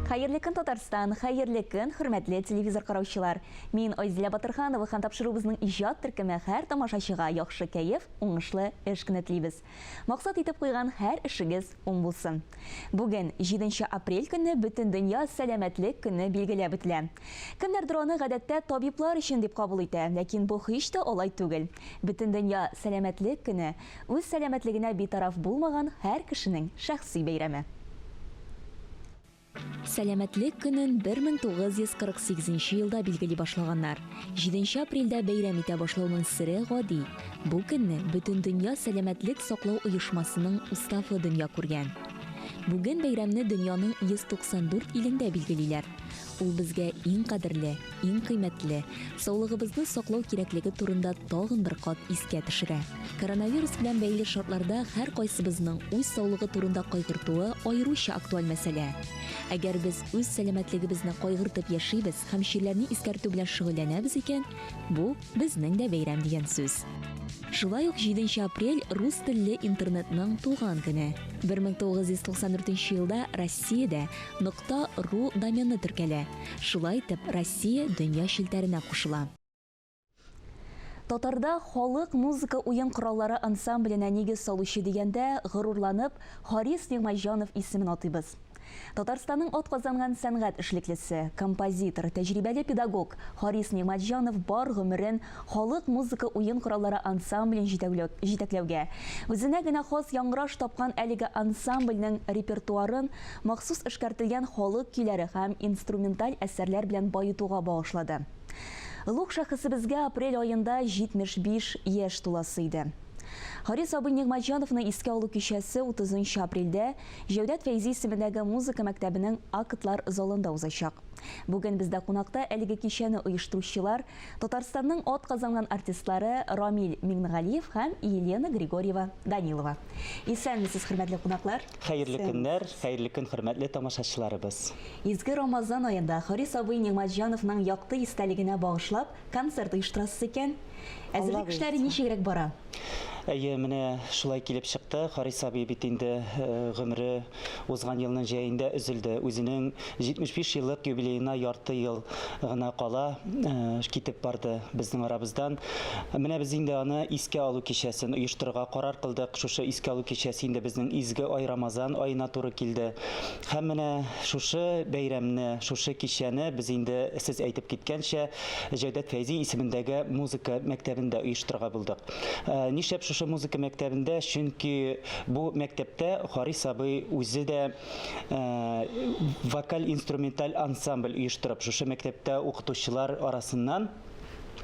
Хәерле көн, Татарстан! Хәерле көн, хөрмәтле телевизор караучылар! Мин Айзилә Батырханова һәм тапшыруыбызның иҗат төркеме һәр тамашачыга яхшы кәеф, уңышлы эш көне телибез. Максат итеп куйган һәр эшегез уң булсын. Бүген, җиденче апрель көнне Бөтендөнья сәламәтлек көне билгеләп үтелә. Кемнәрдер аны гадәттә табиблар өчен дип кабул итә, ләкин бу һич тә алай түгел. Бөтендөнья сәламәтлек көне, үз сәламәтлегенә битараф булмаган һәр кешенең шәхси бәйрәме. Сәламәтлек көнен 1948 нче елда билгели башлаганнар. Җиденче апрельдә бәйрәм итә башлауның сере гади, бу көнне Бөтендөнья сәламәтлек саклау оешмасының уставы дөнья күргән. Бүген бәйрәмне дөньяның 194 илендә билгелиләр. Ул безгә иң кадерле, иң кыйммәтле, саулыгыбызны саклау кирәклеге турында тагын бер кат искә төшерә. Коронавирус белән бәйле шартларда һәркайсыбызның үз саулыгы турында кайгыртуы аеруча актуаль мәсьәлә. Әгәр без үз сәламәтлегебезне кайгыртып яшибез һәм чирләрне искәртү белән шөгыльләнәбез икән, бу, безнең дә бәйрәм дигән сүз. Шулай ук җиденче апрель рус телле интернетның туган көне. 1994 елда Россиядә нокта ру домены теркәлә. Шулай итеп, Россия дөнья челтәренә кушыла. Татарда халык музыка уен кораллары ансамбленә нигез салучы дигәндә, горурланып, Харис Нигъмәтҗанов исемен атыйбыз. Татарстанның атказанган сәнгать эшлеклесе, композитор, тәҗрибәле педагог Харис Нигъмәтҗанов бар гомерен халык музыка уен кораллары ансамблен җитәкләүгә, үзенә генә хас яңгыраш тапкан әлеге ансамбльнең репертуарын махсус эшкәртелгән халык көйләре һәм инструменталь әсәрләр белән баетуга багышлады. Олуг шәхесебезгә апрель аенда 75 яшь туласы иде. Харис абый Нигъмәтҗановны искә алу кичәсе 30 нчы апрельдә Җәүдәт Фәйзи исемендәге музыка мәктәбенең актлар залында узачак. Бүген бездә кунакта әлеге кичәне оештыручылар, Татарстанның атказанган артистлары Рамил Миңнегалиев һәм Елена Григорьева Данилова. Исәнмесез, хөрмәтле кунаклар! Хәерле көннәр, хәерле көн, хөрмәтле тамашачыларыбыз! Изге Рамазан аенда Харис абый Нигъмәтҗановның якты истәлегенә багышлап концерт оештырасыз икән. Әзерлек эшләре ничегрәк бара? Әйе, менә шулай килеп чыкты. Харис абый бит инде гомере узган елның җәендә өзелде. Үзенең 75 еллык юбилеена ярты ел гына кала китеп барды безнең арабыздан. Менә без инде аны искә алу кичәсен оештырырга карар кылдык. Шушы искә алу кичәсе инде безнең изге ай Рамазан аена туры килде. Һәм менә шушы бәйрәмне, шушы кичәне без инде сез әйтеп киткәнчә, Җәүдәт Фәйзи исемендәге музыка мәктәбендә оештырырга булдык. Э, нишләп шушы музыка мәктәбендә? Чөнки бу мәктәптә Харис абый үзе дә э, вокаль-инструменталь ансамбль оештырып, шушы мәктәптә укытучылар арасыннан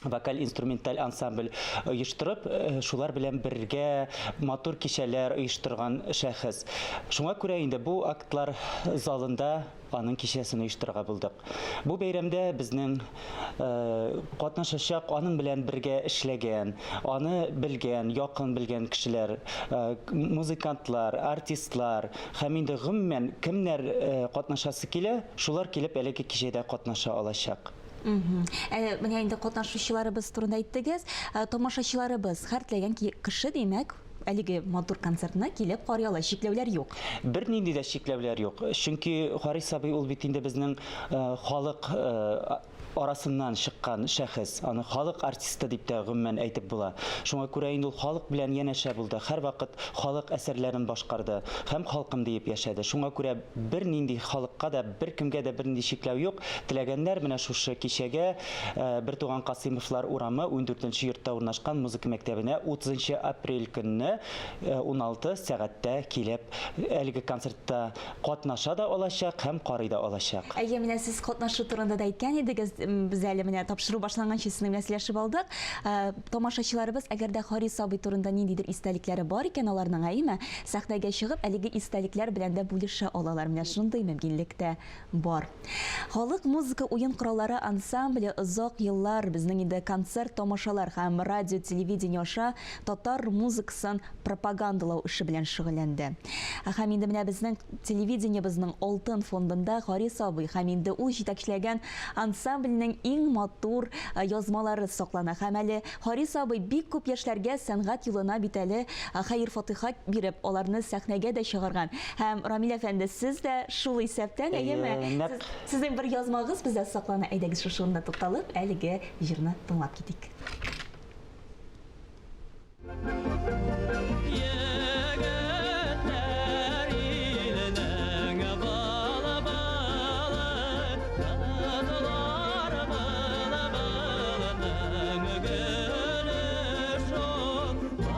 вокаль-инструменталь ансамбль оештырып, э, шулар белән бергә матур кичәләр оештырган шәхес. Шуңа күрә инде бу актлар залында аның кичәсен оештырырга булдык. Бу бәйрәмдә безнең э, катнашачак аның белән бергә эшләгән, аны белгән, якын белгән кешеләр, э, музыкантлар, артистлар һәм инде гомумән кемнәр э, катнашасы килә, шулар килеп әлеге кичәдә катнаша алачак. Ә, менә инде катнашучыларыбыз турында әйттегез. Ә, тамашачыларыбыз, һәр теләгән кеше, димәк, әлеге матур концертны килеп карый ала, чикләүләр юк. Бернинди дә чикләүләр юк. Чөнки Харис абый ул бит инде безнең э, халык э, арасыннан чыккан шәхес. Аны халык артисты дип тә гомумән әйтеп була. Шуңа күрә инде ул халык белән янәшә булды, һәрвакыт халык әсәрләрен башкарды һәм халкым диеп яшәде. Шуңа күрә бернинди халыкка да, беркемгә дә бернинди чикләү юк. Теләгәннәр менә шушы кичәгә Бертуган Касыймовлар урамы ундүртенче йортта урнашкан музыка мәктәбенә утызынчы апрель көнне 16 сәгатьтә килеп, әлеге концертта катнаша да алачак һәм карый да алачак. Әйе, менә сез катнашу турында да әйткән идегез. Без әле менә тапшыру башланганчы сезнең белән сөйләшеп алдык. Тамашачыларыбыз, әгәр дә Харис абый турында ниндидер истәлекләре бар икән аларның, әйеме, сәхнәгә чыгып, әлеге истәлекләр белән дә бүлешә алалар. Менә шундый мөмкинлек тә бар. Халык музыка уен кораллары ансамбле озак еллар безнең инде концерт-тамашалар һәм радио-телевидение аша татар музыкасын яктан пропагандалау эше белән шөгыльләнде. Һәм инде менә безнең телевидениебезнең алтын фондында Харис абый һәм инде ул җитәкчеләгән ансамбльнең иң матур язмалары саклана. Һәм әле Харис абый бик күп яшьләргә сәнгать юлына бит әле хәер-фатыйха биреп, аларны сәхнәгә дә чыгарган. Һәм, Рамил әфәнде, сез дә шул исәптән, әйеме? Нәкъ. Сезнең бер язмагыз бездә саклана. Әйдәгез, шушы урында тукталып, әлеге җырны тыңлап китик. Егетләр иленең былбылы, Кызлар былбылының гөле шул. Былбыл гөлне, гөл былбылны Сагынасы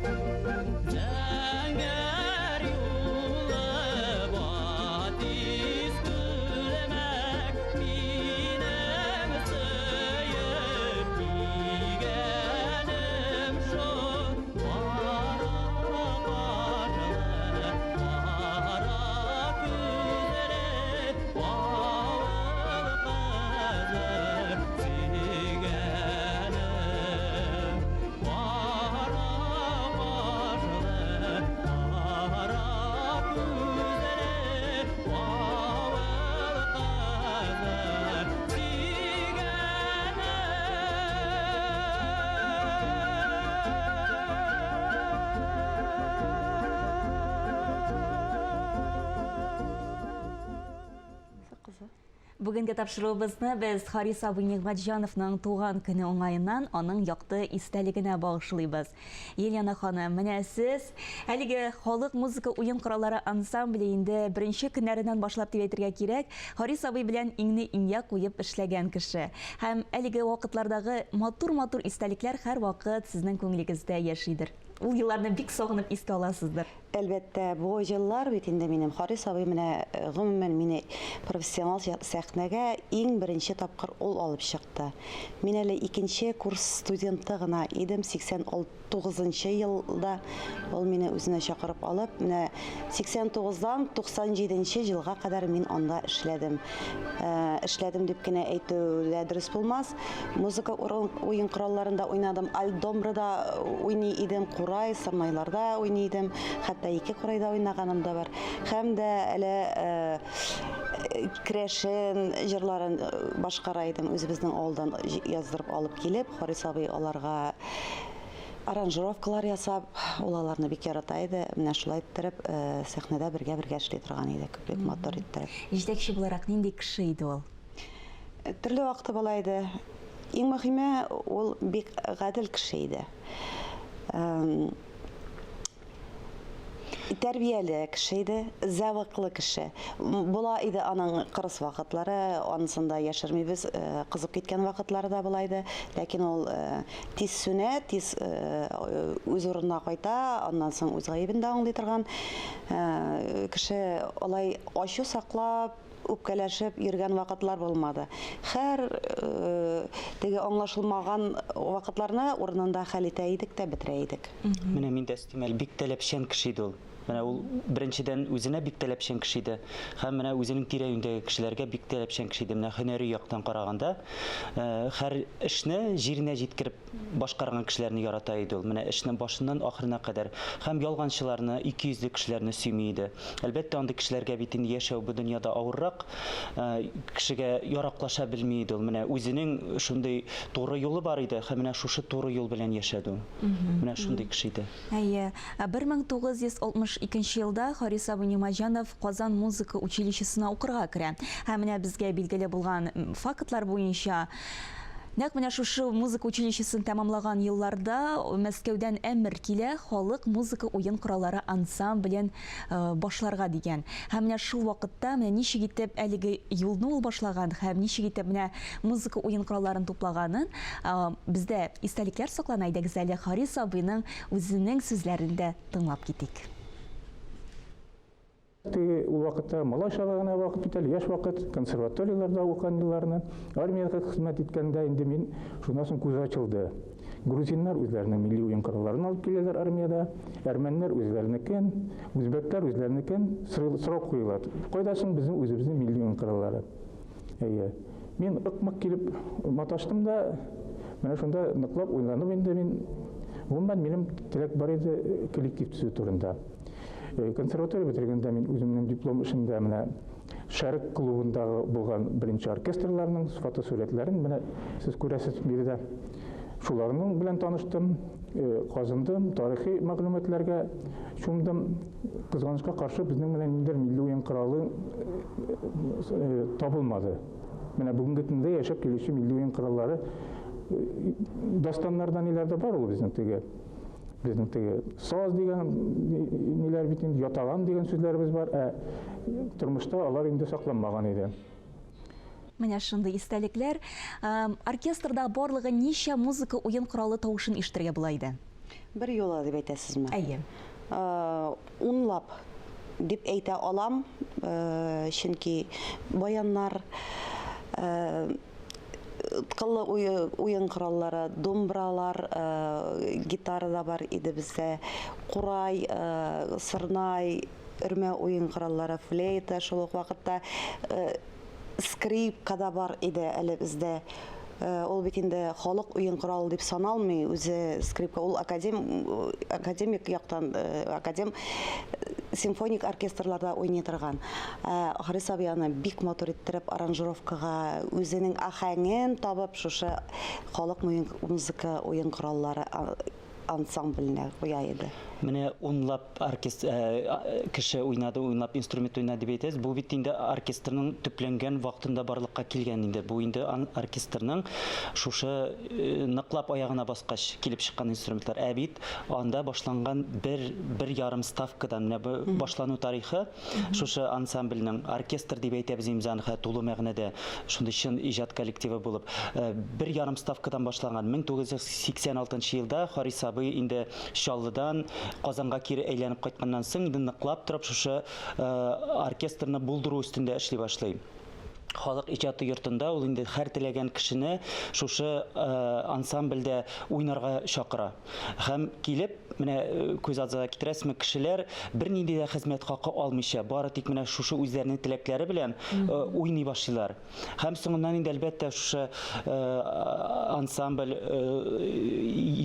билгеле. Зәңгәр юлы батис күлмәк минем сөеп кигәнем шул кара кашлы, кара күзле авыл кызы сөйгәнем. Кара кашлы, кара күзле авыл кызы сөйгәнем. Бүгенге тапшыруыбызны без Харис абый Нигъмәтҗановның туган көне уңаеннан аның якты истәлегенә багышлыйбыз. Елена ханым, менә сез әлеге халык музыка уен кораллары ансамбле инде беренче көннәреннән башлап дип әйтергә кирәк, Харис абый белән иңне иңгә куеп эшләгән кеше. Һәм әлеге вакытлардагы матур-матур истәлекләр һәрвакыт сезнең күңелегездә яшидер. Ул елларны бик сагынып искә аласыздыр. Әлбәттә, бу җыллар бит инде минем Харис абый менә гомумән мине профессионал сәхнәгә иң беренче тапкыр ул алып чыкты. Мин әле икенче курс студенты гына идем, 89 нчы елда ул мине үзенә чакырып алып, менә 89 дан 97 нче елга кадәр мин анда эшләдем. Эшләдем дип кенә әйтү дә дөрес булмас. Музыка уен коралларында уйнадым, альт-домбрада уйный идем, курай, сырнайларда уйный идем, хәтта ике курайда уйнаганым да бар. Һәм дә әле керәшен җырларын башкара идем, үзебезнең авылдан яздырып алып килеп, Харис абый аларга аранжировкалар ясап, ул аларны бик ярата иде. Менә шулай иттереп, сәхнәдә бергә-бергә эшли торган идек, бик матур иттереп. Җитәкче буларак нинди кеше иде ул? Төрле вакыты була иде. Иң мөһиме, ул бик гадел кеше иде. Тәрбияле кеше иде, зәвыклы кеше. Була иде аның кырыс вакытлары, анысын да яшермибез, э, кызып киткән вакытлары да була иде. Ләкин ул э, тиз сүнә, тиз э, үз урынына кайта, аннан соң үз гаебен дә аңлый торган кеше. Алай ачу саклап, Үпкәләшеп йөргән вакытлар булмады. Һәр теге аңлашылмаган вакытларны урынында хәл итә идек тә бетерә идек. Менә мин дә өстим әле, бик таләпчән кеше иде ул. Менә ул беренчедән үзенә бик таләпчән кеше иде һәм менә үзенең тирә-юньдәге кешеләргә бик таләпчән кеше иде. Менә һөнәри яктан караганда, һәр эшне җиренә җиткереп башкарган кешеләрне ярата иде ул. Менә эшнең башыннан ахырына кадәр. Һәм ялганчыларны, икейөзле кешеләрне сөйми иде. Әлбәттә, андый кешеләргә бит инде яшәү бу дөньяда авыррак. Кешегә яраклаша белми иде ул. Менә үзенең шундый туры юлы бар иде һәм менә шушы туры юл белән яшәде ул. Менә шундый кеше иде. Әйе. 1962 елда Харис абый Нигъмәтҗанов Казан музыка училищесына укырга керә. Һәм менә безгә билгеле булган фактлар буенча, Нәкъ менә шушы музыка училищесын тәмамлаган елларда Мәскәүдән әмер килә, халык музыка уен кораллары ансамблен башларга дигән. Һәм менә шул вакытта менә ничек итеп әлеге юлны ул башлаган һәм ничек итеп менә музыка уен коралларын туплаганын бездә истәлекләр саклана. Әйдәгез әле Харис абыйның үзенең сүзләрен дә тыңлап китик. Теге ул вакытта малай чагы гына вакыт бит әле, яшь вакыт, консерваторияләрдә укыган елларны, армиядә хезмәт иткәндә инде мин шуннан соң күз ачылды. Грузиннар үзләренең милли уен коралларын алып киләләр армиядә, әрмәннәр үзләренекен, үзбәкләр үзләренекен, сорау куела. Кайда соң безнең үзебезнең милли уен кораллары? Әйе. Мин ык-мык килеп маташтым да, менә шунда ныклап уйланып инде мин, гомумән, минем теләк бар иде коллектив төзү турында. Консерватория бетергәндә мин үземнең диплом эшемдә менә Шәрык клубындагы булган беренче оркестрларның фотосурәтләрен менә сез күрәсез биредә. Шуларның белән таныштым, казындым, тарихи мәгълүматларга чумдым. Кызганычка каршы, безнең менә ниндидер милли уен коралы табылмады. Менә бүгенге көндә яшәп килүче милли уен кораллары дастаннарда ниләрдә бар ул безнең теге. Безнең теге саз дигән ниләр бит инде, ятаган дигән сүзләребез бар, ә тормышта алар инде сакланмаган иде. Менә шундый истәлекләр. Оркестрда барлыгы ничә музыка уен коралы тавышын ишетергә була иде? Бер юлы дип әйтәсезме? Әйе. Унлап дип әйтә алам, чөнки баяннар, Кыллы уен кораллары, думбралар, гитара да бар иде бездә, курай, сырнай, өрмә уен кораллары, флейта, шул ук вакытта скрипка да бар иде әле бездә. Ул бит инде халык уен коралы дип саналмый, үзе скрипка, ул академ, академик яктан, академ симфоник оркестрларда уйный торган. Ә Харис абый аны бик матур иттереп аранжировкага үзенең ахәңен табып шушы халык музыка уен кораллары ансамбленә куя иде. Менә унлап оркестр кеше уйнады, унлап инструмент уйнады дип әйтәсез. Бу бит инде оркестрның төпләнгән вакытында барлыкка килгән инде. Бу инде оркестрның шушы ныклап аягына баскач килеп чыккан инструментлар. Ә бит анда башланган бер бер ярым ставкадан менә бу башлану тарихы Шушы ансамбльнең, оркестр дип әйтәбез инде аны хәзер тулы мәгънәдә, шундый чын иҗат коллективы булып, бер ярым ставкадан башланган. 1986 елда Харис абый инде Чаллыдан Казанга кире әйләнеп кайтканнан соң инде ныклап торып шушы оркестрны булдыру өстендә эшли башлый. Халык иҗаты йортында ул инде һәр теләгән кешене шушы ансамбльдә уйнарга чакыра. Һәм килеп, менә күз алдыгызга китерәсезме, кешеләр бернинди дә хезмәт хакы алмыйча, бары тик менә шушы үзләренең теләкләре белән уйный башлыйлар. Һәм соңыннан инде, әлбәттә, шушы ансамбль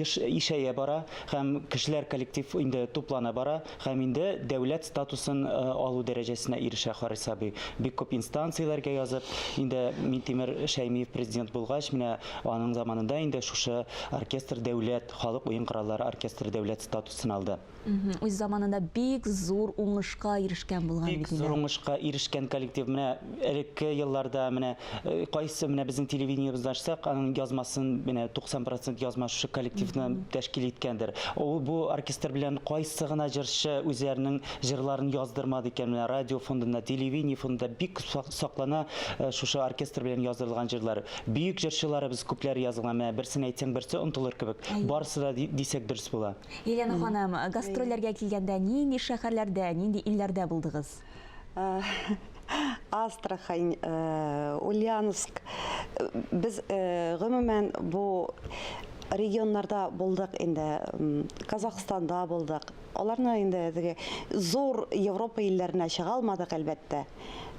еш ишәя бара һәм кешеләр коллектив инде туплана бара. Һәм инде дәүләт статусын алу дәрәҗәсенә ирешә Харис абый. Бик күп инстанцияләргә язып, инде Минтимер Шәймиев президент булгач, менә аның заманында инде шушы оркестр дәүләт, халык уен кораллары оркестры дәүләт статусын алды. Үз заманында бик зур уңышка ирешкән булган бит инде. Бик зур уңышка ирешкән коллектив. Менә элекке елларда менә кайсы менә безнең телевидениебезне ачсак, аның язмасын менә 90 процент язма шушы коллективны тәшкил иткәндер. Ул бу оркестр белән кайсы гына җырчы үзләренең җырларын яздырмады икән, менә радио фондында, телевидение фондында бик саклана э, шушы оркестр белән яздырылган җырлар. Бөек җырчыларыбыз күпләр язылган, менә берсен әйтсәң, берсе онытылыр кебек. Барысы да дисәк дөрес була. Елена ханым, гастрольләргә килгәндә нинди шәһәрләрдә, нинди илләрдә булдыгыз? Э, Астрахань, э, Ульяновск. Без гомумән бу регионнарда булдык инде, Казахстанда булдык. Аларны инде теге зур Европа илләренә чыга алмадык, әлбәттә.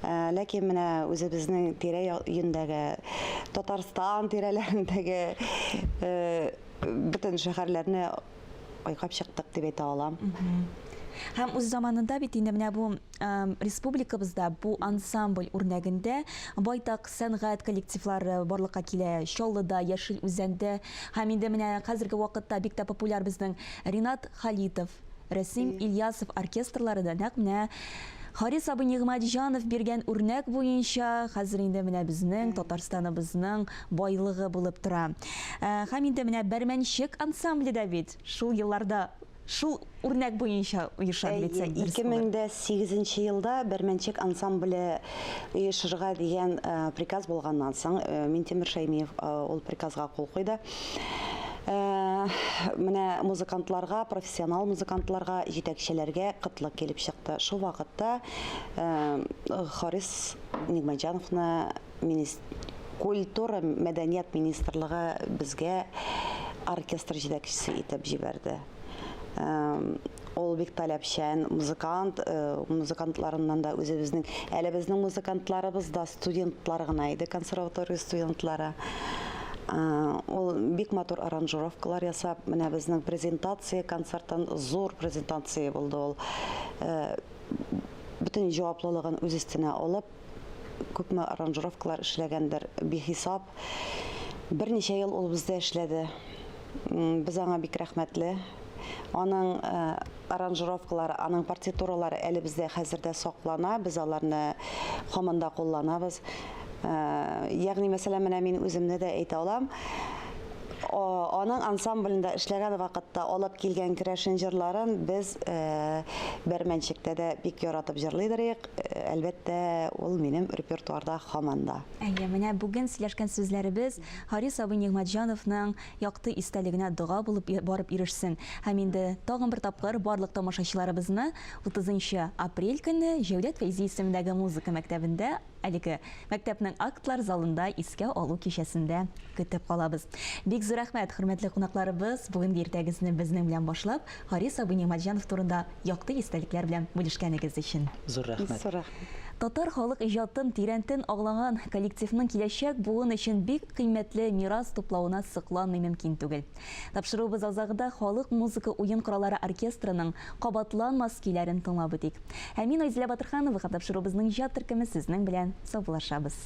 Э, ләкин менә үзебезнең тирә-юньдәге Татарстан тирәләрендәге э, бөтен шәһәрләрне айкап чыктык дип әйтә алам. Һәм үз заманында бит инде менә бу республикабызда бу ансамбль үрнәгендә байтак сәнгать коллективлары барлыкка килә. Чаллыда, Яшел Үзәндә һәм инде менә хәзерге вакытта бик тә популяр безнең Ринат Халитов, Рәсим Ильясов оркестрлары да нәкъ менә Харис абый Нигъмәтҗанов биргән үрнәк буенча хәзер инде менә безнең Татарстаныбызның байлыгы булып тора. Һәм инде менә Бәрмәнчек ансамбле дә бит шул елларда шул үрнәк буенча оеша дип әйтсәк, дөрес булыр. 2008 елда Бәрмәнчек ансамбле оешырга дигән приказ булганнан соң, Минтимер Шәймиев ул приказга кул куйды. Менә музыкантларга, профессионал музыкантларга, җитәкчеләргә кытлык килеп чыкты. Шул вакытта Харис Нигъмәтҗановны культура, мәдәният министрлыгы безгә оркестр җитәкчесе итеп җибәрде. Ул бик таләпчән музыкант, музыкантларыннан да үзебезнең, әле безнең музыкантларыбыз да студентлар гына иде, консерватория студентлары. Ул бик матур аранжировкалар ясап, менә безнең презентация концертын, зур презентация булды ул. Бөтен җаваплылыгын үз өстенә алып, күпме аранжировкалар эшләгәндер, бихисап. Берничә ел ул бездә эшләде. Без аңа бик рәхмәтле. Аның аранжировкалары, аның партитуралары әле бездә хәзер дә саклана, без аларны һаман да кулланабыз. Ягъни, мәсәлән, менә мин үземне дә әйтә алам. Аның ансамблендә эшләгән вакытта алып килгән керәшен җырларын без Бәрмәнчектә дә бик яратып җырлыйдыр идек. Әлбәттә, ул минем репертуарда һаман да. Әйе, менә бүген сөйләшкән сүзләребез Харис абый Нигъмәтҗановның якты истәлегенә дога булып барып ирешсен. Һәм инде тагын бер тапкыр барлык тамашачыларыбызны 30 нчы апрель көнне Җәүдәт Фәйзи исемендәге музыка мәктәбендә әлеге мәктәпнең актлар залында искә алу кичәсендә көтеп калабыз. Бик зур рәхмәт, хөрмәтле кунакларыбыз, бүгенге иртәгезне безнең белән башлап, Харис абый Нигъмәтҗанов турында якты истәлекләр белән бүлешкәнегез өчен. Зур рәхмәт. Зур рәхмәт. Татар халык иҗатын тирәнтен аңлаган коллективның киләчәк буын өчен бик кыйммәтле мирас туплавына сокланмый мөмкин түгел. Тапшыруыбыз азагында халык музыка уен кораллары оркестрының кабатланмас көйләрен тыңлап үтик. Ә мин Айзилә Батырханова һәм тапшыруыбызның иҗат төркеме сезнең белән саубуллашабыз.